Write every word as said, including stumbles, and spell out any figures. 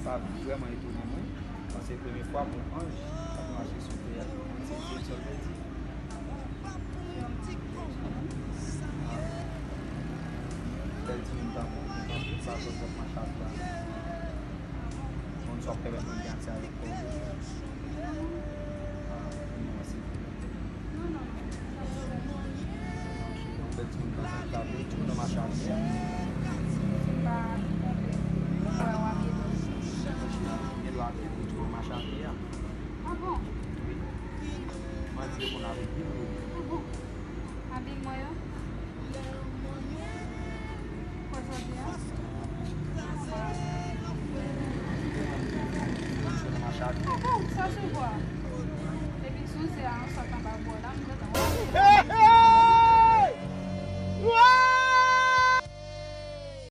Sa vrèman etone mwen, paske premye fwa pou anj ap mache sou tè a, mwen se Dieu seul le Dieu. Bèl timoun tankou ou, tout sa sòt sòt mache avè a. Moun sa w pèmèt mwen gen aksè avèk kò w. Ah, non, silvouplè. Yon bèl timoun nan sa, sa vle, timoun nan mache avè a. Gen dwa ap gen timoun mache avè a. Ah bon? Wi. Mwen di yo konn avèk li, wi. Ah bon? Abil mwen yo? Kote w di a? Timoun nan mache avè a. Ah bon? Sa se vwa. Epi sou se a, an sòt anba bò la, m